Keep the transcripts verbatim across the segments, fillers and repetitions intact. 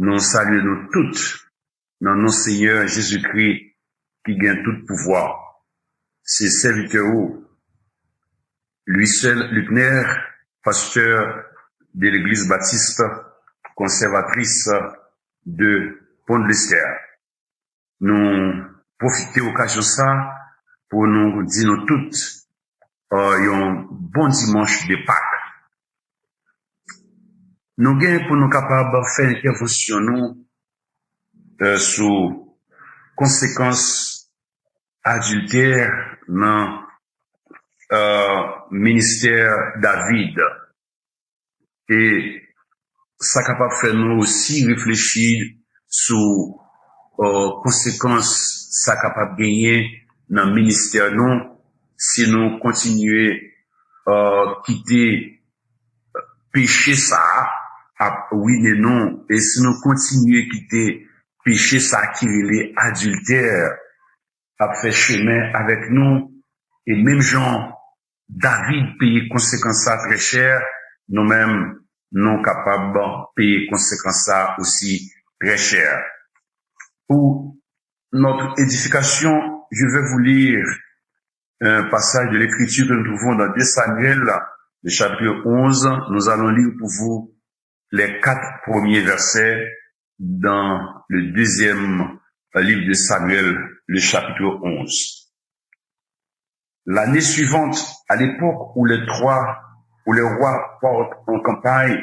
Nou salye nou tout nan non Senyè Jezikri ki gen tout pouvwa. Se sèvitè ou, Louisseul Luckner, pastè de Legliz Batis Konsèvatris de Pont de l'Esther. Nou pwofite okazyon sa pou nou di nou tout, euh, yon bon dimanch de Pak. Nou gen pou nou kapab fè entèvansyon nou, euh, sou konsekans adiltè nan, euh, ministè David. E sa kapab fè nou osi reflechi sou, euh, konsekans sa kapab genyen nan ministè nou si nou kontinye, euh, kite peche sa a ap wine nou, e si nou kontinye kite peche sa a ki rele adiltè ap fè chemen avèk nou, e menm jan David peye konsekans sa trè chè, nou menm, nou kapab peye konsekans sa osi trè chè. Pour notre édification, je vais vous lire un passage de l'Écriture que nous trouvons dans deux Samuel, le chapitre onze. Nous allons lire pour vous les quatre premiers versets dans le deuxième livre de Samuel, le chapitre onze. L'année suivante, à l'époque où les trois, où les rois partent en campagne,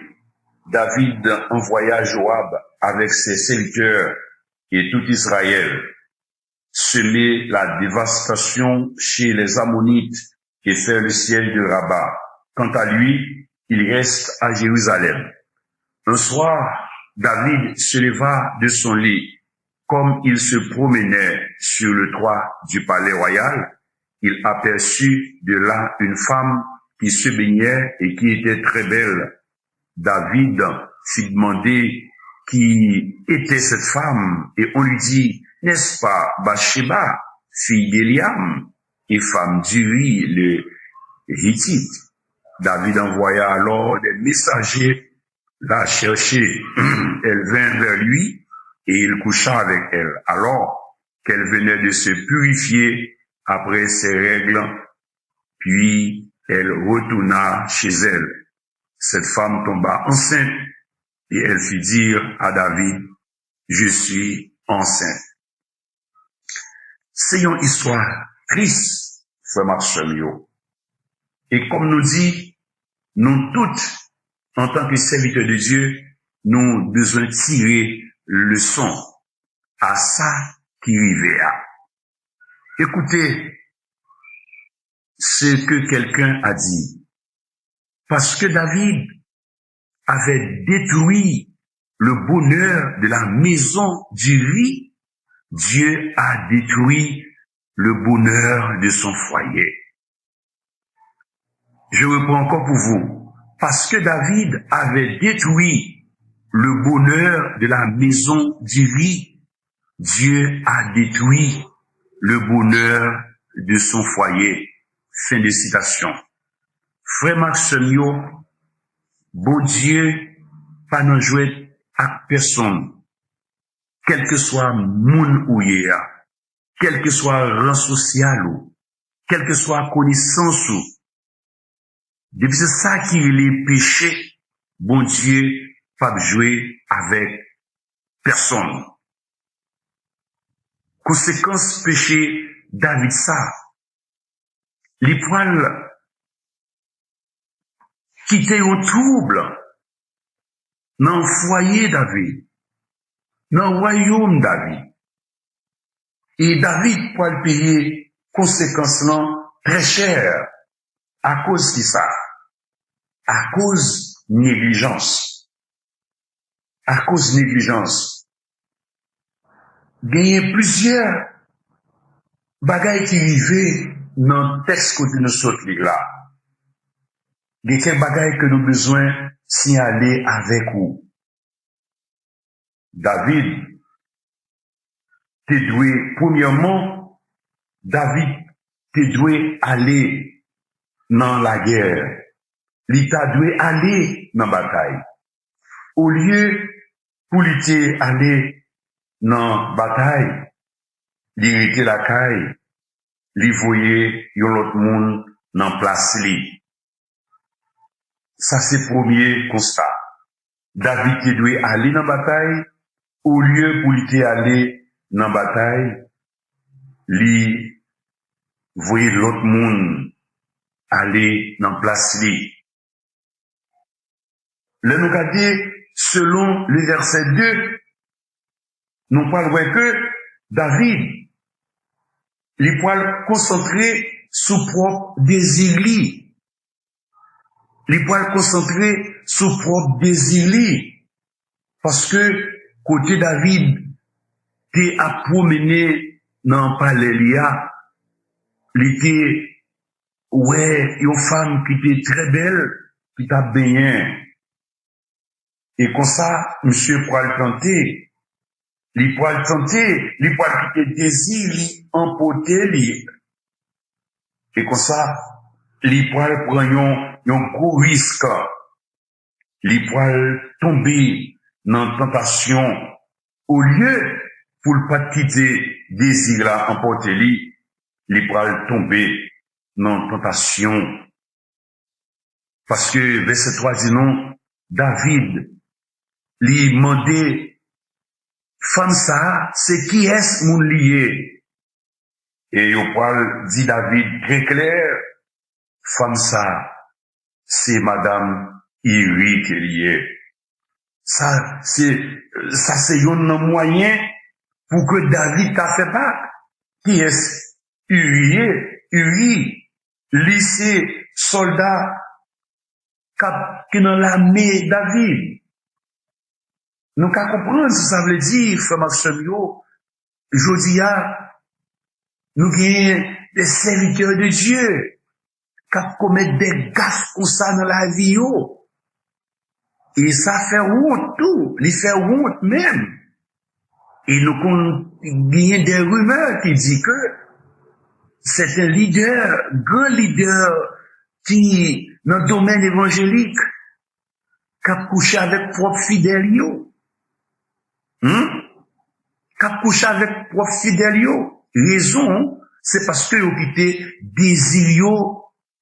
David envoya Joab avec ses serviteurs et tout Israël semer la dévastation chez les Ammonites et faire le siège de Rabat. Quant à lui, il reste à Jérusalem. Un soir, David se leva de son lit. Comme il se promenait sur le toit du palais royal, il aperçut de là une femme qui se baignait et qui était très belle. David fit demander qui était cette femme, et on lui dit, n'est-ce pas Bathsheba, fille d'Eliam, et femme d'Uri le Hittite? David envoya alors des messagers la chercher. Elle vint vers lui et il coucha avec elle, alors qu'elle venait de se purifier après ses règles, puis elle retourna chez elle. Cette femme tomba enceinte et elle fit dire à David, je suis enceinte. Se yon istwa tris, frè m ak sè m yo. E kòm nou di, nou tout, antanke sèvitè de Dye, nou bezwen tire leson a sa ki rive a. Écoutez ce que quelqu'un a dit. Parce que David avait détruit le bonheur de la maison du riz, Dieu a détruit le bonheur de son foyer. Je reprends encore pour vous. Parce que David avait détruit le bonheur de la maison du riz, Dieu a détruit le bonheur de son foyer. Fin de citation. Frè m ak sè m yo, Bondye pa nan jwèt ak pèsonn. Kèlkeswa moun ou ye a, kèlkeswa ran sosyal ou, kèlkeswa konesans ou, depi se sa ki rele peche, Bondye p ap jwe avèk pèsonn. Konsekans peche David sa, li pral kite yon twoub nan fwaye David, nan wayòm David. E David pral peye konsekans lan trè chè. Akoz ki sa? Akoz neglijans. Akoz neglijans. Genyen plizyè bagay ki rive nan tèks kote nou sot li la. Gen kèk bagay ke nou bezwen siyale avèk ou. David te dwe, premyèman, David te dwe ale nan lagè. Li ta dwe ale nan batay. Olye pou li te ale nan batay, li rete lakay, li voye yon lòt moun nan plas li. Sa se premye konsta. David te dwe ale nan batay, olye pou li te ale nan batay, li voye lòt moun ale nan plas li. Lè nou gade selon le vèsè de, nou pral wè ke David, li pral konsantre sou pwòp dezi li. Li pral konsantre sou pwòp dezi li. Paske kote David te ap pwomennen nan palè li a, li te wè yon fanm ki te trè bèl, ki t ap benyen. E konsa, misye pral tante. Li pral tante, li pral kite dezi li anpote li. E konsa, li pral pran yon, yon gwo risk. Li pral tonbe nan tantasyon. Olye pou l pa t kite dezi la anpòte li, li pral tonbe nan tantasyon. Paske vèsè twa di nou, David, li mande fanm sa a, se kiyès moun li ye? E yo pral di David trè klè, fanm sa a, se madanm Iri ke li ye. Sa se, sa se yonn nan mwayen pou ke David ta fè bak. Kiyès Iri ye? Iri, li se sòlda k ap, ki nan lame David. Nou ka konprann sa sa vle di, frè m ak sè m yo. Jodi a, nou genyen de sèvitè de Dye k ap komèt de gaf konsa nan lavi yo. E sa fè wont tou, li fè wont menm. E nou konn genyen de rimè ki di ke sèten lidè, gran lidè ki nan domèn evanjelik, k ap kouche avèk pwòp fidèl yo. Hmm? K ap kouche avèk pwòp fidèl yo. Rezon, se paske yo kite dezi yo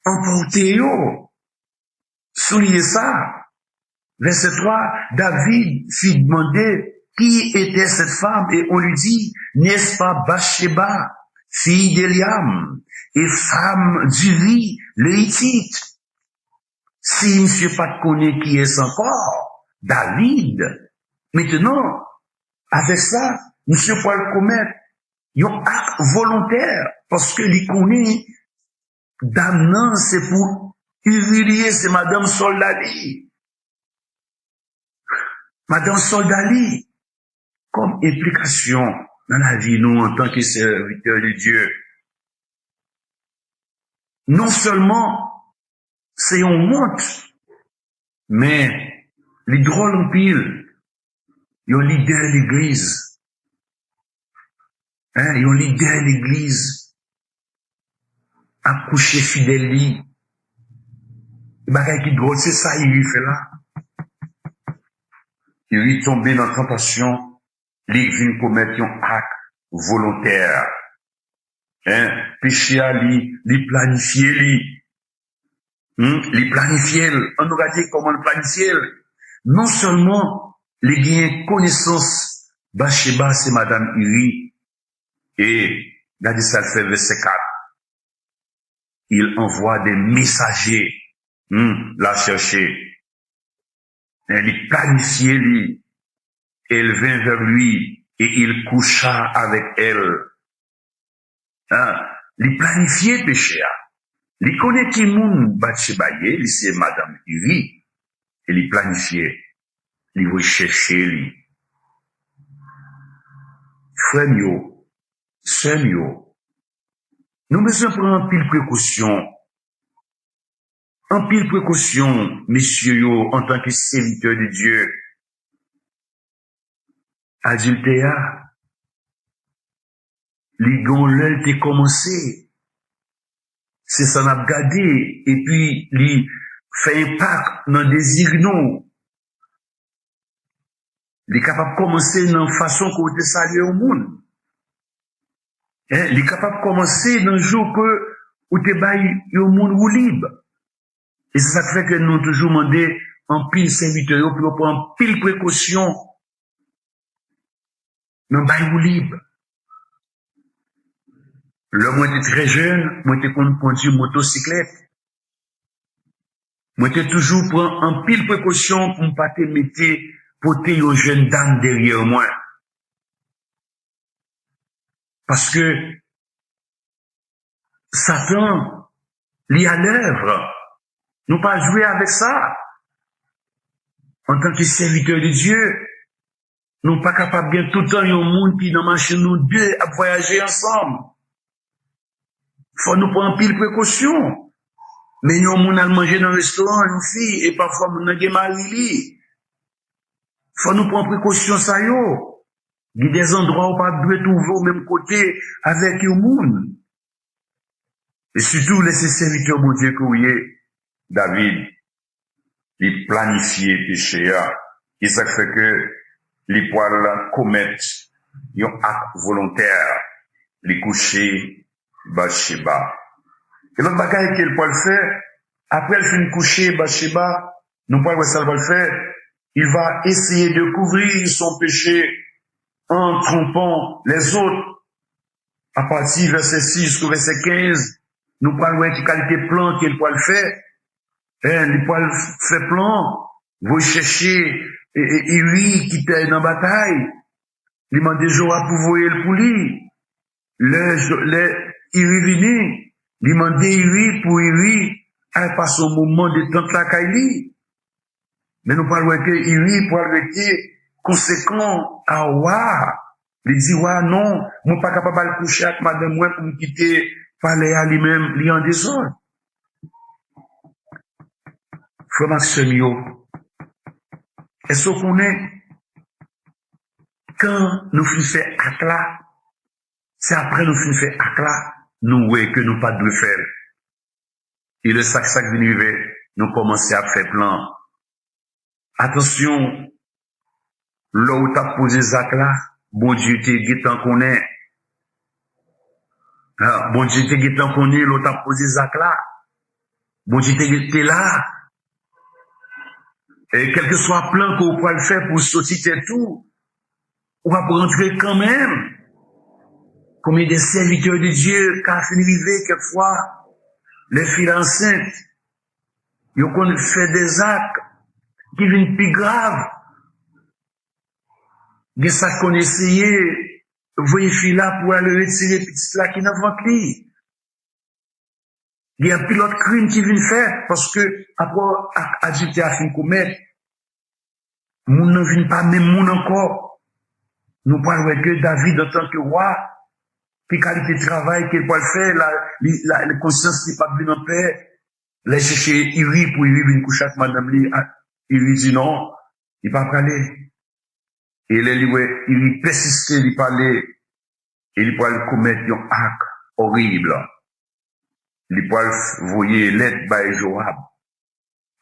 anpòte yo. Souliye sa. Vèsè twa, David fit demandé qui était cette femme, et on lui dit, n'est-ce pas Bathsheba, fille d'Eliam, et femme d'Uri le Hittite? Si misye pa t konnen kiyès ankò, David, mentnan, avèk sa, misye pral komèt yon ak volontè, paske li konnen dam nan se pou Iri li ye, se madanm sòlda li. Madanm sòlda li, kòm enplikasyon nan lavi nou antanke sèvitè de Dye, non sèlman se yon wont, men li dwòl anpil. Yon lidè legliz, en, yon lidè legliz ap kouche fidèl li. Bagay ki dwòl, se sa Iri fè la. Iri tonbe nan tantasyon, li vin komèt yon ak volontè. En, peche a, li, li planifye li. Hmm, li planifye l. Ann nou gade kòman l planifye l. Non sèlman li genyen konesans Batcheba se madanm Iri, e gade sa l fè, vèsè kat. Il envoie des messagers, hmm, la chèche. Men li planifye li, elle vint vers lui et il coucha avec elle. Hein? Li planifye peche a. Li konnen ki moun Batcheba ye, li se madanm Iri, e li planifye, li voye chèche li. Frè m yo, sè m yo, nou bezwen pran anpil prekosyon. Anpil prekosyon, mesye yo, antanke sèvitè de Dye. Adiltè a, li gen yon lè l te kòmanse. Se sa n ap gade, epi li fè enpak nan dezi nou. Li kapab kòmanse nan fason ke w te salye yon moun. Hein, li kapab kòmanse nan jou ke ou te bay yon moun woulib. E se sa k fè ke nou toujou mande anpil sèvitè yo pou yo pran anpil prekosyon nan bay woulib. Lè mwen te trè jèn, mwen te konn kondui motosiklèt. Mwen te toujou pran anpil prekosyon pou m pa te mete, pote yon jèn dam dèyè mwen. Paske Satan, li alèv. Nou pa jwe avèk sa. Antanke sèvitè de Dye, nou pa kapab gen toutan yon moun ki nan machin nou de ap vwayaje ansanm. Fò nou pran anpil prekosyon. Men yon moun al manje nan restoran, yon fi, e pafwa moun nan gen mari li. Fò nou pran prekosyon sa yo. Gen de zandwa ou pa dwe twouve w menm kote avèk yon moun. E sitou lè se sèvitè Bondye ke w ye, David, li planifye peche a. E sa k fè ke li pwal komèt yon ak volontè. Li kouche Batcheba. E lòt bagay ke l pwal fè, apre l fin kouche Batcheba, nou pwal wè sa l pwal fè. Il va essayer de couvrir son péché en trompant les autres. Apati vèsè sis jiska vèsè kenz, nou pral wè ki kalite plan ke l pral fè. Hein, li pral fè plan, voye chèche e, e, Iri ki te nan batay. Li mande Jowab pou voye l pou li. Lè, lè Iri vini, li mande Iri pou Iri al pase yon moman detant lakay li. Men nou pral wè ke Iri pral rete konsekan a wa a. Li di wa a, "Non, mwen pa kapab al kouche ak madanm mwen pou m kite palè a li menm, li an dezòd." Frè m ak sè m yo, èske w konnen kan nou fin fè ak la, se apre nou fin fè ak la, nou wè ke nou pa t dwe fè l. E lè sa k, sa k vin rive, nou kòmanse ap fè plan. Atansyon, lè w t ap poze zak la, Bondye te gentan konnen. Ha, Bondye te gentan konnen lè w t ap poze zak la. Bondye te, te la. E kèlkeswa plan ke w pral fè pou w soti tèt ou, w ap rantre kanmenm. Konbyen de sèvitè de Dye ka fin rive kèkfwa, lè fi la ansent, yo konn fè de zak ki vin pi grav. Gen sa k konn eseye voye fi la pou al retire pitit la ki nan vant li. Gen anpil lòt krim ki vin fèt paske apre ak adiltè a fin komèt, moun nan vin pa menm moun ankò. Nou pral wè ke David, antanke wa, ki kalite travay ke l pral fè, la, li, la, li konsyans li p ap vin anpè. Lè l chèche Iri pou Iri vin kouche ak madanm li, a, Iri di non, li pa prale. E lè li wè Iri pèsiste, li pale, e li pral komèt yon ak orib. Li pral voye lèt bay Jowab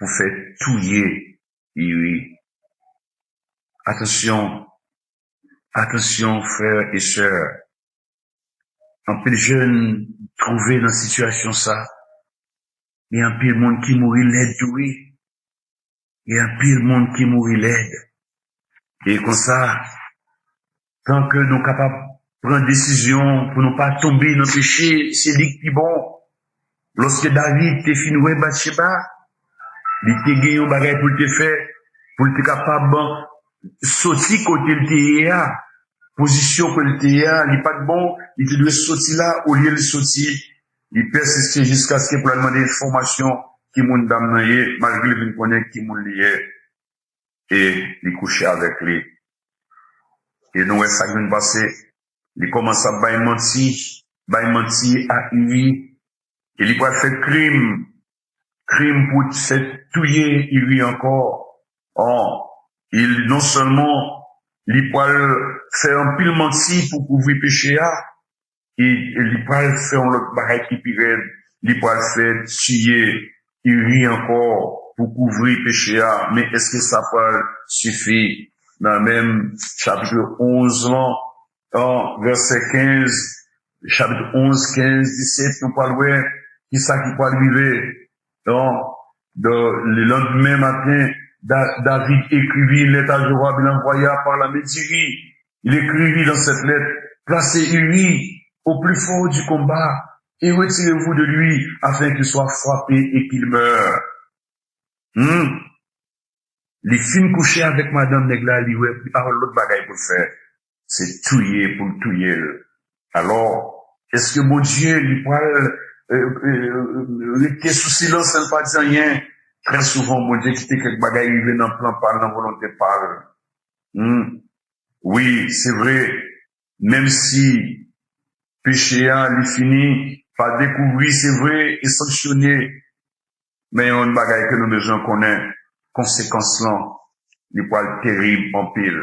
pou fè touye Iri. Atansyon, atansyon, frè e sè. Anpil jèn twouve nan sitiyasyon sa. Gen anpil moun ki mouri lèd tou, wi. Gen anpil moun ki mouri lèd. E konsa, tan ke nou kapab pran desizyon pou nou pa tonbe nan peche, se li k pi bon. Lòske David te fin wè Batcheba, li te gen yon bagay pou l te fè, pou l te kapab soti kote l te ye a. Pozisyon ke l te ye a, li pa t bon, li te dwe soti la, olye l soti, li pèsiste jiskaske pou l al mande enfòmasyon ki moun dam nan ye, malgre l vin konnen ki moun li ye. E li kouche avèk li. E nou wè sa k vin pase. Li kòmanse ap bay manti, bay manti a Iri. E li pral fè krim, krim pou fè touye Iri ankò. Ò, il, non sèlman li pral fè anpil manti pou kouvri peche a, e li pral fè yon lòt bagay ki pi rèd, li pral fè tiye Iri ankò pou kouvri peche a, men èske sa pral sifi? nan menm chapit onz lan, an vèsè kenz, chapit onz, kenz, disèt, nou pral wè kisa ki pral rive. Donc, de, le lendemain matin, Da- David écrivit une lettre à Joab et l'envoya par la main d'Uri. Il écrivit dans cette lettre, placez Uri au plus fort du combat et retirez-vous de lui afin qu'il soit frappé et qu'il meure. Hmm. Li fin kouche avèk madanm nèg la, li wè li pa wè lòt bagay pou l fè. Se touye pou l touye l. Alò, èske Bondye li pral euh, euh, rete sou silans san l pa di anyen? Trè souvan, Bondye kite kèk bagay rive nan plan pa l, nan volonte pa l. Hmm. Wi, se vre, menm si peche a li fini pa dekouvri, se vre, e sanksyone, men yon bagay ke nou bezwen konnen, konsekans lan, li pral terib anpil.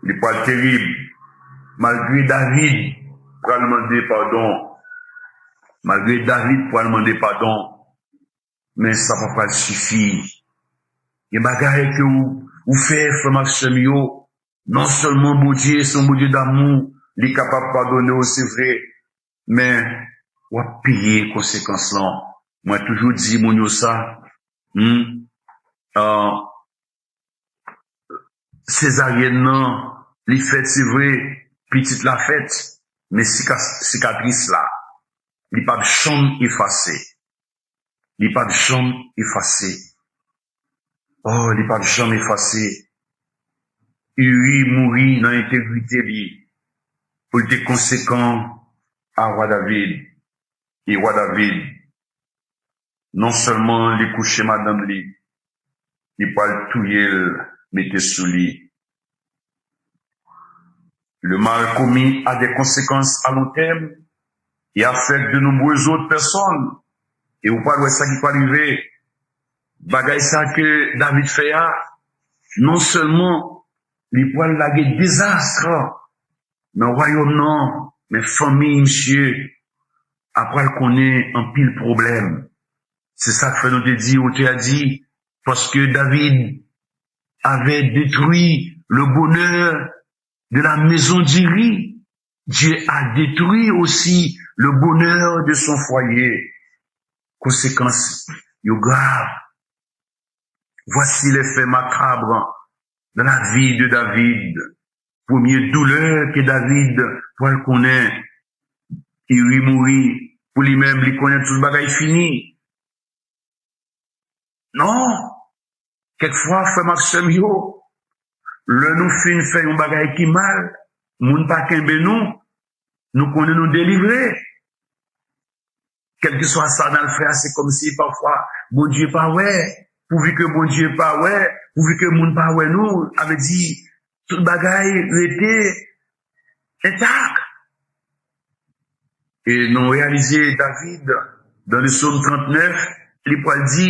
Li pral terib. Malgre David pral mande padon, malgre David pral mande padon, men sa pa pral sifi. Gen bagay ke ou, ou fè, frè m ak sè m yo, non sèlman Bondye se yon Bondye damou, li kapab padone w, se vre, men w ap peye konsekans lan. Mwen toujou di moun yo sa, hmm, ah, sezaryèn nan, li fèt, se vre, pitit la fèt, men sika- sikatris la, li p ap janm efase. Li p ap janm efase. Oh, li p ap janm efase. Uri mouri nan entegrite li, pou l te konsekan a wa David. E wa David, non sèlman li kouche madanm li, li pral touye l, mete sou li. Le mal commis a des conséquences à long terme et affecte de nombreuses autres personnes. E ou pral wè sa ki pral rive. Bagay sa ke David fè a, non sèlman li pral lage dezas nan wayòm nan, men fanmi misye a pral konnen anpil pwoblèm. Se sa k fè nou te di, otè a di, parce que David avait détruit le bonheur de la maison d'Uri, Dieu a détruit aussi le bonheur de son foyer. Konsekans yo grav. Voici les faits macabres dans la vie de David. Premye doulè ke David pral konnen, Uri mouri, pou li menm, li konnen tout bagay fini. Non. Kèkfwa, frè m ak sè m yo, lè nou fin fè yon bagay ki mal, moun pa kenbe nou, nou konnen nou delivre. Kèlkeswa sa n al fè a, se kòmsi pafwa Bondye pa wè. Pouvi ke Bondye pa wè, pouvi ke moun pa wè nou, sa vle di tout bagay rete entak. E nou reyalize David, dans le psaume trannteneuf, li pral di,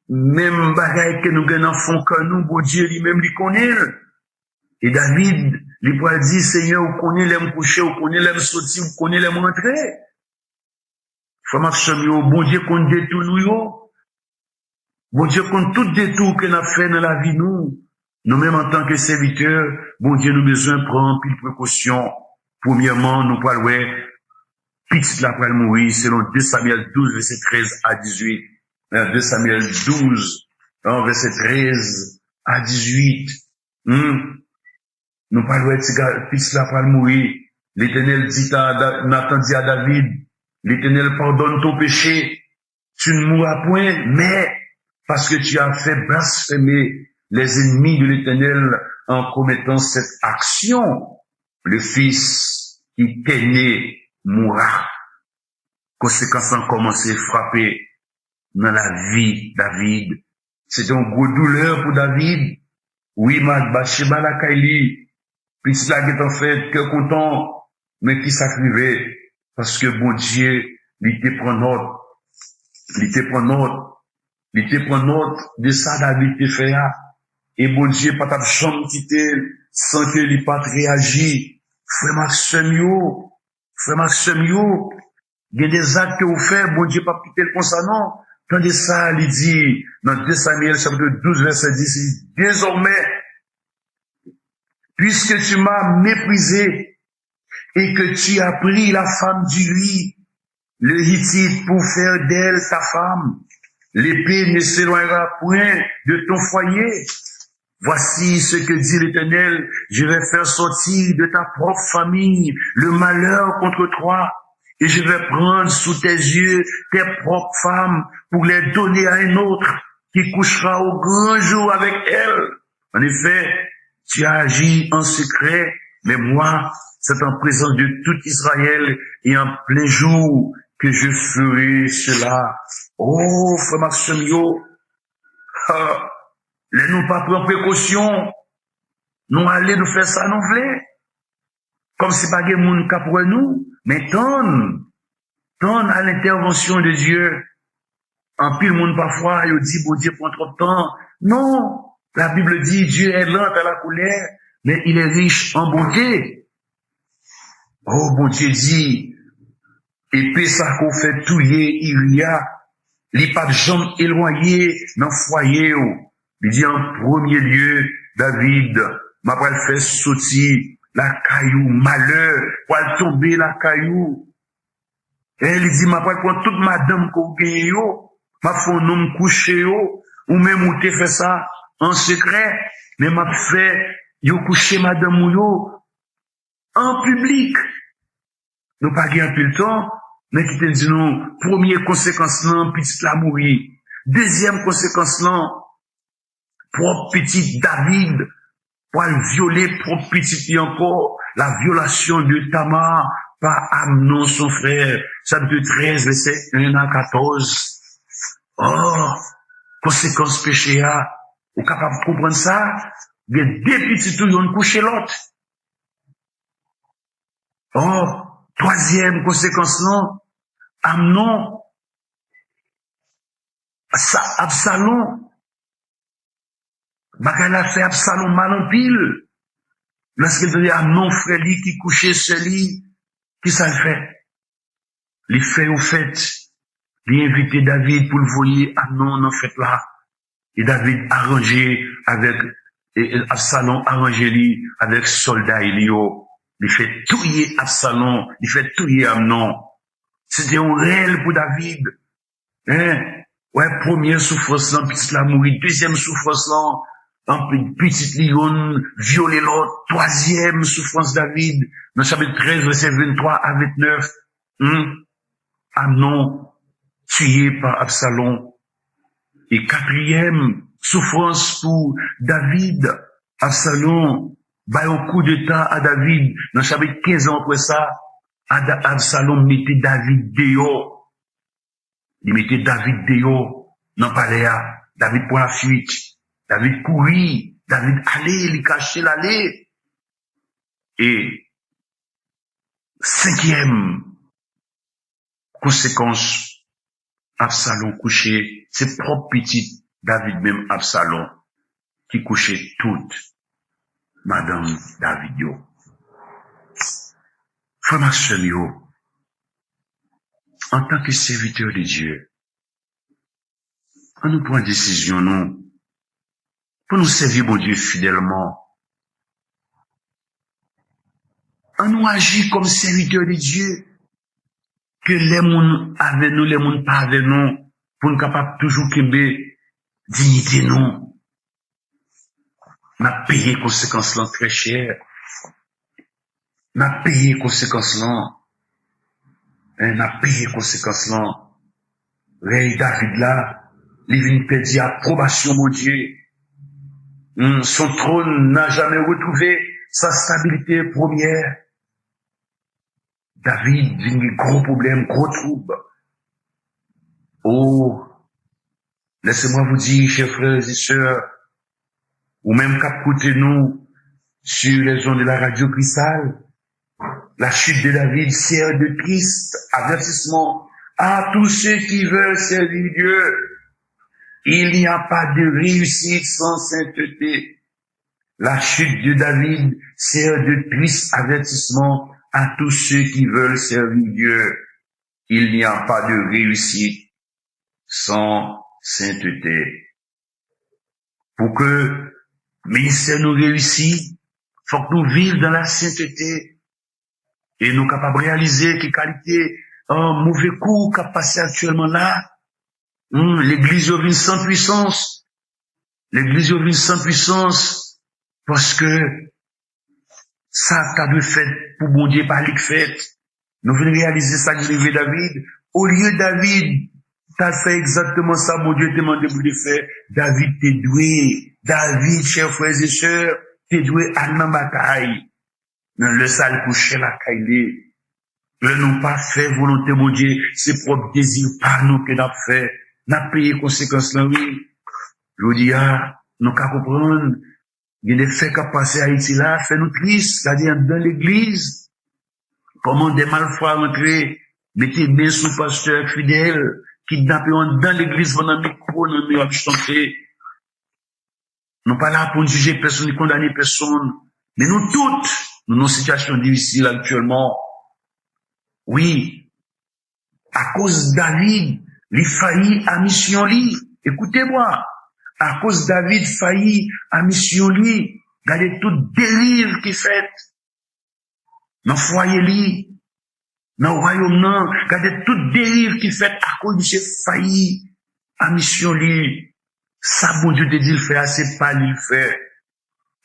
menm bagay ke nou gen nan fon kè nou, Bondye li menm li konnen l. E David, li pral di, Senyè, ou konnen lè m kouche, ou konnen lè m soti, ou konnen lè m rantre. Frè m ak sè m yo, Bondye konn detou nou yo. Bondye konn tout detou ke n ap fè nan lavi nou. Nou menm antanke sèvitè, Bondye nou bezwen pran anpil prekosyon. Premyèman, nou pral wè pitit la pral mouri, selon de Samyèl douz, vèsè trèz a dizuit. Nan de Samyèl douz, nan vèsè trèz a dizuit. Hmm? Nou pral wè ti ga- pitit la pral mouri. Letènèl di a Da- Natan di a David, Letènèl pardonne ton péché, tu ne mourras point, mais parce que tu as fait blasphémer les ennemis de l'Éternel en commettant cette action, le fils qui t'est né mourra. Konsekans lan kòmanse frape nan lavi David. Se te yon gwo doulè pou David. Wi, Batcheba lakay li, pitit la gentan fèt, kè kontan, men ki sa k rive? Paske Bondye, li te pran nòt, li te pran nòt, li te pran nòt de sa David te fè a. E Bondye pa t ap janm kite l san ke li pa t reyaji. Frè m ak sè m yo, frè m ak sè m yo, gen de zak ke ou fè, Bondye p ap kite l konsa non. Tande sa li di nan de Samyèl chapit douz vèsè dis, li di, dezòmè, Puisque tu m'as méprisé et que tu as pris la femme d'Uri, le Hittite, pour faire d'elle ta femme, l'épée ne s'éloignera point de ton foyer. Voici ce que dit l'Éternel, je vais faire sortir de ta propre famille le malheur contre toi, et je vais prendre sous tes yeux tes propres femmes pour les donner à un autre qui couchera au grand jour avec elles. En effet, tu as agi en secret, mais moi, c'est en présence de tout Israël et en plein jour que je ferai cela. Oh, frè m ak sè m yo, ha, lè nou pa pran prekosyon, nou ale, nou fè sa nou vle. Kòmsi pa gen moun k ap wè nou, men tann, tann à l'intervention de Dieu. Anpil moun pafwa, yo di Bondye pran twòp tan. Non, la Bible dit, Dieu est lent à la colère, mais il est riche en bonté. Oh, Bondye di, epe sa ke w fè touye Iri a, li p ap janm elwanye nan fwaye w. Li di, an premye lye, David, m ap pral fè soti lakay ou, malè pral tonbe lakay ou. E li di, m ap pral pran tout madanm ke w genyen yo, m ap fè yon nonm kouche yo, ou menm ou te fè sa an sekrè, men m ap fè yo kouche madanm ou yo an piblik. Nou pa gen anpil tan, men kite m di nou, premye konsekans lan, pitit la mouri. Dezyèm konsekans lan, pwòp pitit David pral vyole pwòp pitit li ankò, la violation de Tamar par Amnon son frère, chapitre treize, verset un à quatorze. Oh, konsekans peche a, ou kapab konprann sa? Gen de pitit ou, yonn kouche lòt. Oh, twazyèm konsekans lan, Amnon, Sa, Absalon, bagay la fè Absalon mal anpil. Lèske l tande Amnon, frè li ki kouche sè li, ki sa l fè? Li fè yon fèt. Li envite David pou l voye Amnon nan fèt la. E David aranje avèk, e, e Absalon aranje li avèk sòlda li yo. Li fè touye Absalon, li fè touye Amnon. Se te yon rèl pou David. Hein? Wè, premyè soufrans lan, pitit la mouri. Dezyèm soufrans lan, anpi-, pitit li yonn vyole lòt. Twazyèm soufrans David, nan chapit trèz, vèsè venntwa a ventnèf. Hmm? Amnon tiye pa Absalon. E katriyèm soufrans pou David, Absalon bay yon koudeta a David. Nan chapit kenz an, apre sa, Ada-, Absalon mete David deyò. Li mete David deyò nan palè a. David pran lafuit. David kouri. David ale, li kache l ale. E senkyèm konsekans, Absalon kouche, se pwòp pitit David menm, Absalon, ki kouche tout madanm David yo. Frè m ak sè m yo, antanke sèvitè de Dye, an nou pran desizyon nou pou nou sèvi Bondye fidèlman. An nou aji kòm sèvitè de Dye, ke lè moun avè nou, lè moun pa avè nou, pou n kapab toujou kenbe diyite nou. N ap peye konsekans lan trè chè. N ap peye konsekans lan. Hein, n ap peye konsekans lan. Rèy David la, li vin pèdi apwobasyon Bondye. Hmm, son trône n'a jamais retrouvé sa stabilité première. David vin gen gwo pwoblèm, gwo twoub. Oh, laissez-moi vous dire, chers frères et sœurs, ou menm k ap koute nou sur les ondes de la radio Cristal, la chute de David sert de triste avertissement à tous ceux qui veulent servir Dieu. Il n'y a pas de réussite sans sainteté. La chute de David sert de triste avertissement à tous ceux qui veulent servir Dieu. Il n'y a pas de réussite sans sainteté. Pou ke ministè nou reyisi, Fòk nou viv dans la sainteté. E nou kapab reyalize ki kalite, euh, move kou k ap pase aktyèlman la. Hmm, legliz yo vin san pwisans. Legliz yo vin san pwisans paske sa ta dwe fèt pou Bondye, pa li k fèt. Nou vin reyalize sa ki rive David. Olye David ta fè egzakteman sa Bondye te mande pou li fè, David te dwe, David, chè frè e sè, te dwe al nan batay. Men lè sa l kouche lakay li. Lè nou pa fè volonte Bondye, se pwòp dezi pa nou ke n ap fè. N ap peye konsekans lan, wi. Jodi a, nou ka konprann, gen de fè k ap pase Ayiti la, fè nou tris. Gade anndan legliz, kòman de malfwa rantre, mete men sou pastè ak fidèl, kidnape yo anndan legliz pandan mikwo nan men yo ap chante. Nou pa la pou n jije pèsonn, ni kondane pèsonn, men nou tout, nou nan sitiyasyon difisil aktyèlman. Wi, akoz David, li fayi a misyon li. Ekoute mwen, akoz David fayi a misyon li, gade tout deriv ki fèt nan fwaye li, nan wayòm nan, gade tout deriv ki fèt akoz misye fayi a misyon li. Sa Bondye te di l fè a, se pa li l fè.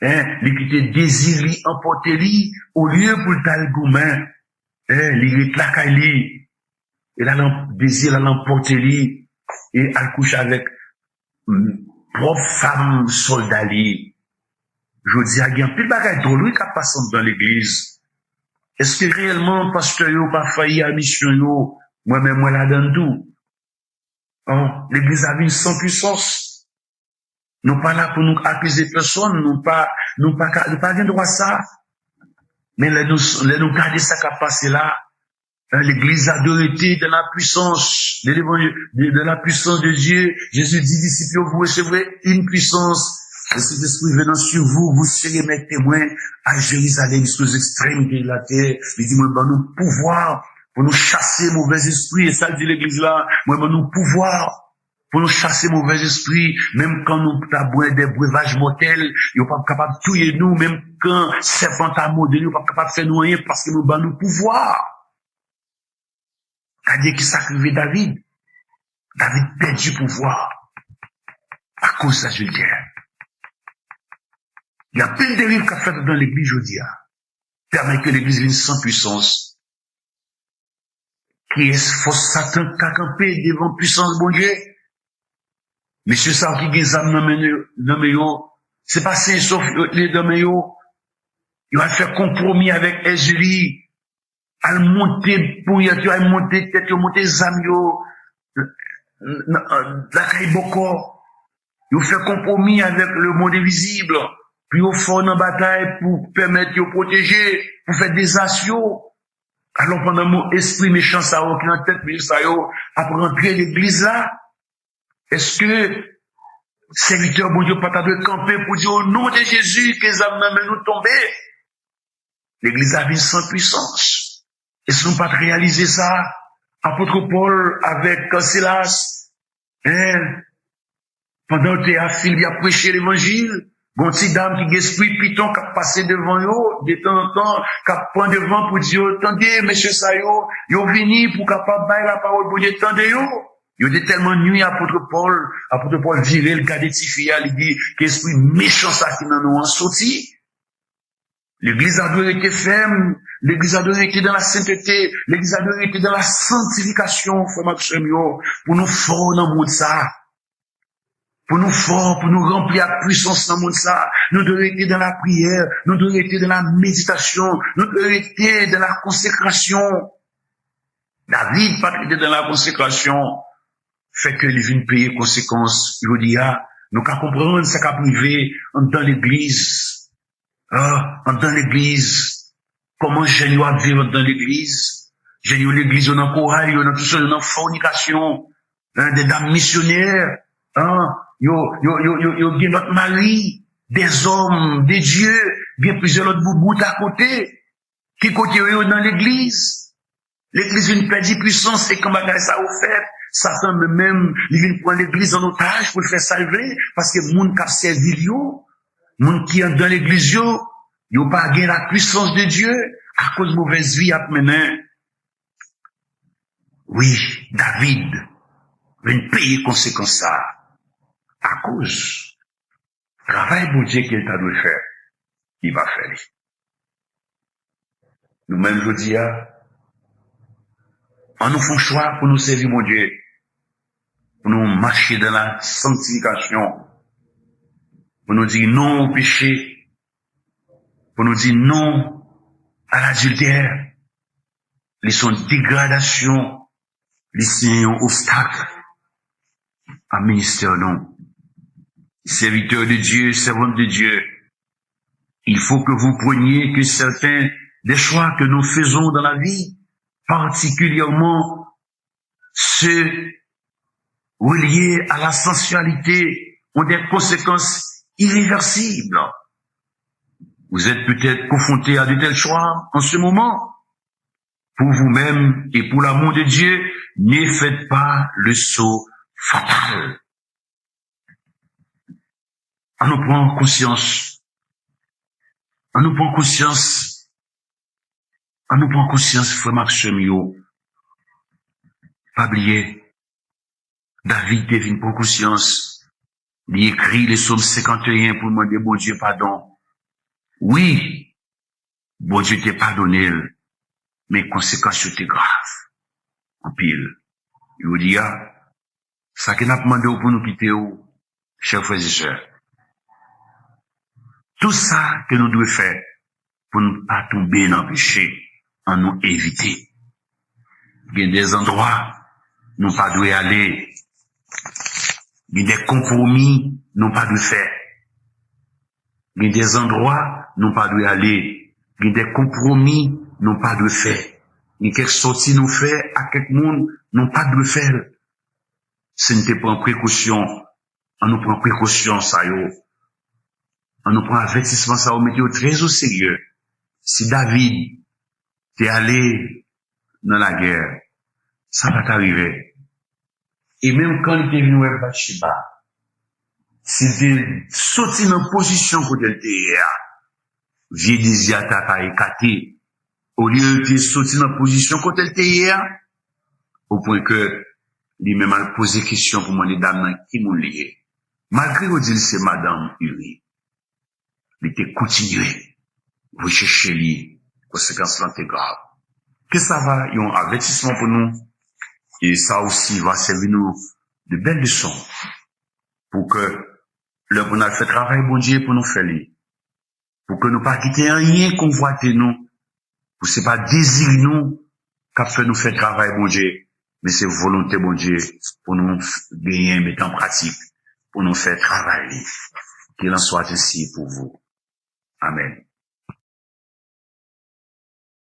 Hein, li kite dezi li anpòte li, olye pou l t al goumen. Hein, li ret lakay li. E l al an-, dezi l al anpòte li. E al kouche avèk, mm, pwòp fanm sòlda li. Jodi a, gen anpil bagay dwòl, wi, k ap pase anndan legliz. Èske reyèlman pastè yo pa fayi a misyon yo? Mwen menm, mwen ladan l tou. An, legliz la vin san pwisans. Nou pa la pou nou akize pèsonn, nou pa, nou pa ka, nou pa gen dwa sa. Men lè nou, lè nou gade sa k ap pase la, hein, legliz la dwe rete dans la puissance de l'évangile, de, de la puissance de Dieu. Jezi di disip yo, vous recevrez une puissance. Le Saint-Esprit venant sur vous, vous serez mes témoins à Jérusalem, jusqu'aux extrémités de la terre. Li di, mwen ban nou pouvwa pou nou chase movèzespri. E sa l di legliz la, mwen ban nou pouvwa pou nou chase movèzespri. Menm kan nou ta bwè de brevaj mòtèl, yo p ap kapab touye nou. Menm kan sèpan ta mòde nou, yo p ap kapab fè nou anyen, paske nou ban nou pouvwa. Gade ki sa k rive David. David pèdi pouvwa akoz adiltè. Gen anpil deriv k ap fèt anndan legliz jodi a. Pèmèt ke legliz vin san pwisans. Kiyès fòs Satan ka kanpe devan pwisans Bondye? Mesye sa yo ki gen zam nan men yo, nan men yo, se pa sen e sòf yo, li nan men yo. Yo al fè konpwomi avèk Èzili, al monte ponyèt yo, al monte tèt yo, monte zam yo, n-, n-, lakay bòkò. Yo fè konpwomi avèk lemonn envizib pou yo fè w nan batay, pou pèmèt yo pwoteje, pou fè dezas yo. Alò, pandan mo espri mechan sa yo ki nan tèt mesye sa yo ap rantre legliz la, èske sèvitè Bondye pa ta dwe kanpe pou di, o non de Jezi, ke zam nan men nou tonbe? Legliz la vin san pwisans. Èske nou pa t reyalize sa? Apot Pòl avèk Silas, hein, pandan yo te a Filip, y ap preche levanjil, gen yon ti dam ki gen espri piton k ap pase devan yo, detanzantan, k ap pran devan pou di yo, tande, mesye sa yo, yo vini pou kapab bay lapawòl Bondye, tande yo. Yo te tèlman nwi apot Pòl, apot Pòl vire, l gade tifi a, li di, ke espri mechan sa ki nan nou an soti. Legliz la dwe rete fèm, legliz la dwe rete dans la sainteté, legliz la dwe rete dans la sanctification, frè m ak sè m yo, pou nou fò nan mond sa. Pou nou fò, pou nou ranpli ak pwisans nan mond sa, nou dwe rete dans la prière, nou dwe rete dans la méditation, nou dwe rete dans la consécration. David pa t rete dans la consécration, fè ke li vin peye konsekans. Jodi a, nou ka konprann sa k ap rive anndan legliz. Ah, anndan legliz. Kòman jèn yo ap viv anndan legliz? Jèn yo legliz, yo nan koray, yo nan tout sòt, yo nan fònikasyon. Hein, des dames missionnaires, hein, yo, yo, yo, yo, yo gen lòt mari, des hommes de Dieu, gen plizyè lòt boubout akote. Ki kote yo, yo nan legliz? Legliz vin pèdi pwisans, e kan bagay sa yo fèt, Satan menm, menm, li vin pran legliz an otaj pou l fè sa l vle, paske moun k ap sèvi l yo, moun ki anndan legliz yo, Yo pa gen la puissance de Dieu akoz movèz vi y ap mennen. Wi, David vin peye konsekans sa a akoz travay Bondye ke l ta dwe fè, li pa fè li. Nou menm jodi a, ann nou fè yon chwa pou nou sèvi Bondye, pou nou mache dans la sanctification, pou nou di non o peche, pou nou di non a ladiltè. Li se yon degradasyon, li se yon obstak a ministè nou. Serviteur de Dieu, servante de Dieu, il faut que vous preniez que certains des choix que nous faisons dans la vie, particulièrement ceux reliés à la sensualité, ont des conséquences irréversibles. Vous êtes peut-être confronté à de tels choix en ce moment. Pour vous-même et pour l'amour de Dieu, ne faites pas le saut fatal. Ann nou pran konsyans. Ann nou pran konsyans. Ann nou pran konsyans, frè m ak sè m yo. Pa bliye, David te vin pran konsyans. Li ekri le sòm senkanteyen pou l mande Bondye padon. Wi, Bondye te padone l, men konsekans yo te grav anpil. Jodi a, sa ke n ap mande w pou nou kite w, chè frè e sè, tout sa ke nou dwe fè pou n pa tonbe nan peche, ann nou evite. Gen de zandwa nou pa dwe ale. Gen de konpwomi nou pa dwe fè. Gen de zandwa nou pa dwe ale. Gen de konpwomi nou pa dwe fè. Gen kèk sòti nou fè ak kèk moun nou pa dwe fè l. Si n te pran prekosyon, ann nou pran prekosyon sa yo. Ann nou pran avètisman sa yo, mete yo trè o serye. Si David te ale nan lagè, sa pa ta rive. E menm kan li te vin wè Batcheba, si l te soti nan pozisyon kote l te ye a, vye dezi a ta ka ekate. Olye l te soti nan pozisyon kote l te ye a, o pwen ke li menm al poze kesyon pou mande dam nan ki moun li ye. Malgre yo di l se madanm Uri, li te kontinye rechèche li, konsekans lan te grav. Ke sa va yon avètisman pou nou, e sa osi va sèvi nou de bèl leson, pou ke lè pou n al fè travay Bondye pou nou fè li, pou ke nou pa kite anyen konvwate nou, pou se pa dezi nou k ap fè nou fè travay Bondye, men se volonte Bondye pou nou f-, genyen, mete an pratik, pou nou fè travay li. Qu'il en soit ainsi pour vous. Amèn.